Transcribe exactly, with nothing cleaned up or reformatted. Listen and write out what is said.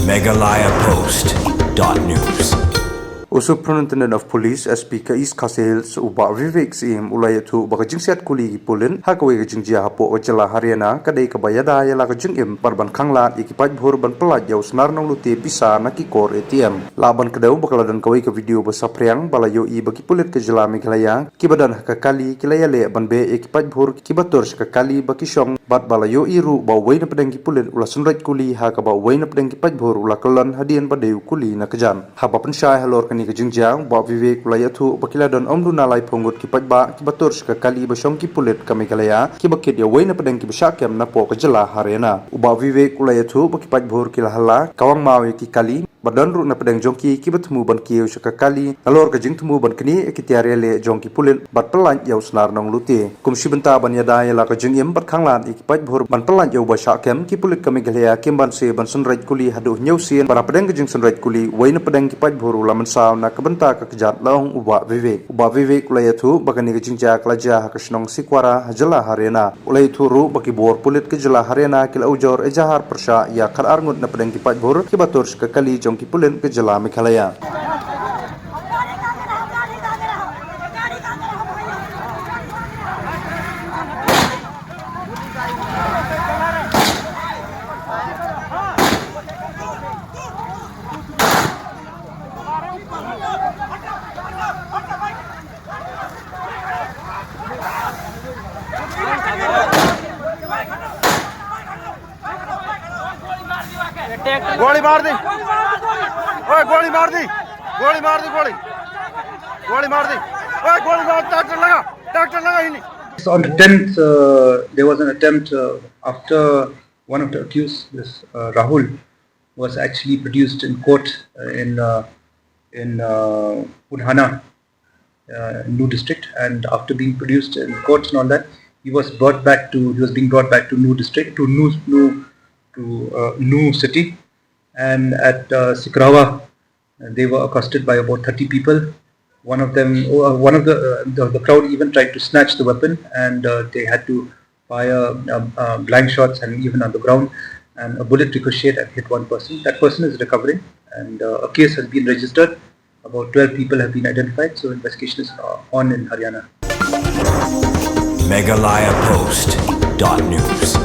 Meghalaya Post dot news. U Superintendent of Police, S P ka East Khasi Hills, u Bah Vivek Syiem, u la ïathuh ba ka jingsiat kuli ki pulit ha kawei ka jingjia hapoh ka jylla Haryana ka dei kaba ïada ïa la ka jingim bad ban khanglad ïa ki paidbhur ban pyllait ïa u snar nonglute pisa na ki kor A T M. Lah ban kdew ba ka la don kawei ka video ba saphriang ba la ïohi ba ki pulit ka jylla Meghalaya kiba don ha ka kali ki la ïaleh ban beh ïa ki paidbhur kiba tur sha ka kali ba ki shong, bad ba la ïohi ruh ba uwei na pdeng ki pulit u la synreit kuli ha kaba uwei na pdeng ki paidbhur u la kyllon hadien ba dei u kuli na kjat. Haba pynshai halor kane ka jingjia, u Bah Vivek u la ïathuh ba ki la don ym duna laiphew ngut ki paidbah kiba tur sha ka kali ba shong ki pulit ka Meghalaya kiba kit ïa uwei na pdeng kiba shah kem napoh ka jylla Haryana. U Bah Vivek u la ïathuh ba ki paidbhur ki la hala kawang maw ïa ki kali, ba don ruh na pdeng jong ki kiba thmu ban kiew sha ka kali nalor ka jingthmu ban knieh ïa ki tiar ïaleh jong ki pulit bad pyllait ïa u snar nonglute. Kum shi bynta ban ïada ïa la ka jingim bad khanglad ïa ki paidbhur ban pyllait ïa uba shah kem, ki pulit ka Meghalaya kim banse ban synreit kuli haduh hynñiew sien, bad hapdeng ka jingsynreit kuli uwei na pdeng ki paidbhur u la mynsaw na ka bynta ka kjat, la ong u Bah Vivek. U Bah Vivek u la ïathuh ba kane ka jingjia ka la jia ha ka shnong Sikwara ha jylla Haryana. U la ïathuh ruh ba ki bor pulit ka jylla Haryana ki la ujor ejahar pyrshah ïa khatar ngut na pdeng ki paidbhur kiba tur sha ka kali jong ki pulit ka jylla Meghalaya. गोली मार दी। ओए, गोली मार दी। गोली मार दी, गोली। गोली मार दी। ओए, गोली मार, ट्रैक्टर लगा, ट्रैक्टर लगा ही नहीं। On the tenth, uh, there was an attempt, uh, after one of the accused, this, uh, Rahul, was actually produced in court, uh, in, uh, in, uh, Punhana, uh, Nuh district, and after being produced in courts and all that, he was brought back to, he was being brought back to Nuh district, to Nuh, Nuh, to, uh, Nuh city, and at, uh, Sikwara, uh, they were accosted by about thirty people. One of them, uh, one of the, uh, the, the crowd even tried to snatch the weapon, and, uh, they had to fire, um, uh, blank shots and even on the ground. And a bullet ricocheted and hit one person. That person is recovering, and, uh, a case has been registered. About twelve people have been identified, so investigation is, uh, on in Haryana. Meghalaya Post dot news.